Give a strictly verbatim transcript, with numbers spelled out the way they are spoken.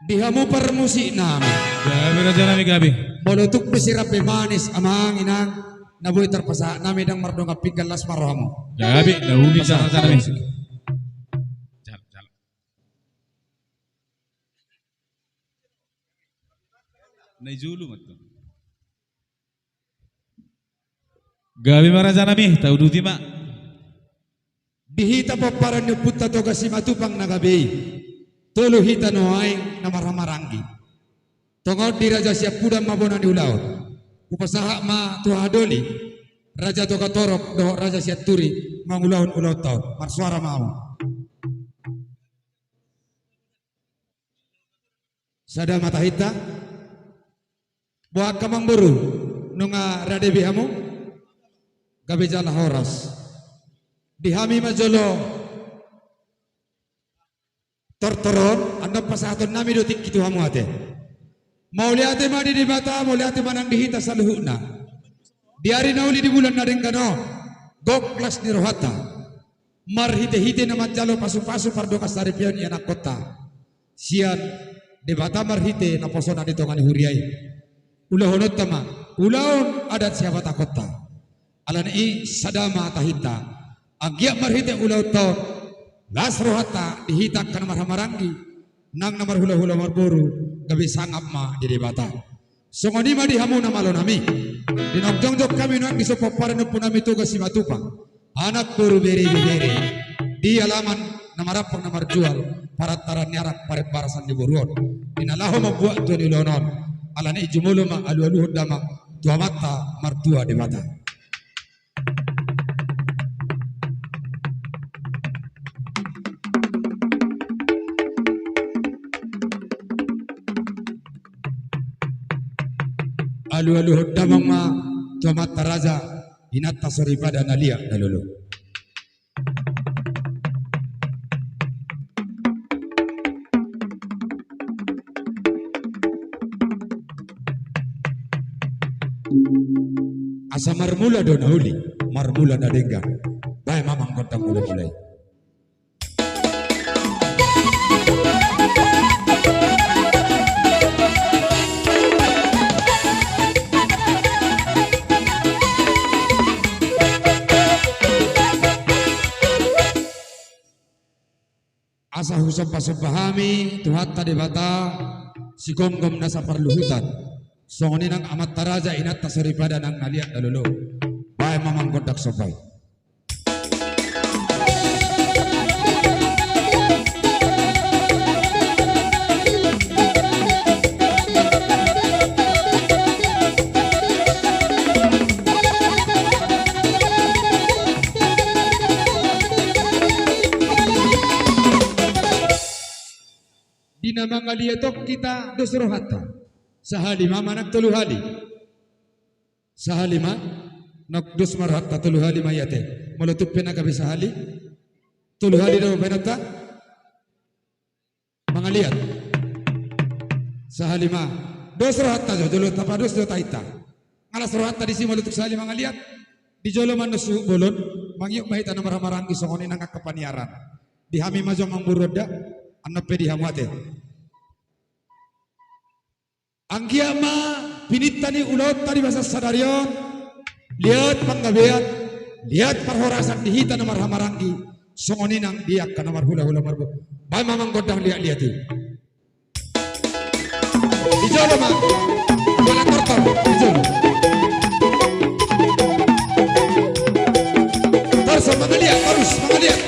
Di hamu parmusik nami. Gabe raja nami, gabe. Molo tung pe sirap pe manis amang inang, na boi tarpasahat nami, ndang mardongan pinggan, las ma rohamu. Gabe, na uli raja nami. Jalo, jalo. Na i jolo ma tu. Gabe ma raja nami, tauduti ma. Di hita pomparan ni ompunta Toga Simatupang na gabe i, tolu hita nuaeng na marhahamaranggi. Tongon di Raja Siampudan ma bona ni ulaon. Hupasahat ma tu hahadoli, Raja Toga Torop dohot Raja Sianturi, mangulahon ulaonta on. Marsuara ma hamu. Sada ma tahinta. Boha angka amangboru, nunga rade be hamu? Gabe jala horas. Di hami ma jolo tortor on, annon pasahaton nami do tingki tu hamu ate. Mauliate ma di Debata, mauliate ma nang di hita saluhutna. Di ari na uli, di bulan na denggan on, gok las ni rohanta. Marhitehite na manjalo pasupasu pardongansaripeon i anakkonta sian Debata marhite naposona di tonga ni huria i. Ulahononta ma ulaon adat sihabatahonta. Alani i sada ma tahinta. Anggiat marhite ulaonta on, las rohanta di hita angka na marhahamaranggi, nang na marhulahula marboru, gabe sangap ma di Debata. Songon i ma di hamu na malo nami. Di na jongjong hami nuaeng di son pomparan ni ompu nami Toga Simatupang, anak boru, bere ibebere, di alaman na marampang na marjual, parantaran ni arak, parembarasan ni boru on, di na laho mambuat tua ni ulaon on. Alani i jumolo ma alualuhon damang tu Amanta Martua Debata. Alualuhon damang ma tu amanta raja, inanta soripada na liat na lolo. Asa marmula do na uli, marmula na denggan. Baen ma amang gondang mulamula i. Asa husombasomba hami Tuhanta Debata sigomgom nasa parluhutan. Songon i nang amanta raja, inanta soripada nang na liat na lolo. Baen ma amang gondang somba i. Di na mangaliat on hita dos rohanta. Sahali ma manang tolu hali? Sahali ma. Nang dos ma rohanta, tolu hali ma i ate. Molo tung pe na gabe sahali, tolu hali do baenonta. Mangaliat. Sahali ma. Dos rohanta jo, jolo tapados jo tahinta. Nga las rohanta disi molo tung sahali mangaliat. Di jolo ma annon suhut bolon, mangiut ma hita na marhahamaranggi songon i nang angka paniaran. Di hami ma jo amangboru, da, annon pe di hamu ate. Anggiat ma pininta ni ulaonta di bagasan sadari on, liat panggabean, liat parhorasan di hita na marhahamaranggi, songon i nang di angka na marhulahula marboru. Baen ma amang gondang liatliat i. Di jolo ma. Bola tortor, di jolo. Torus, mangaliat, torus, mangaliat.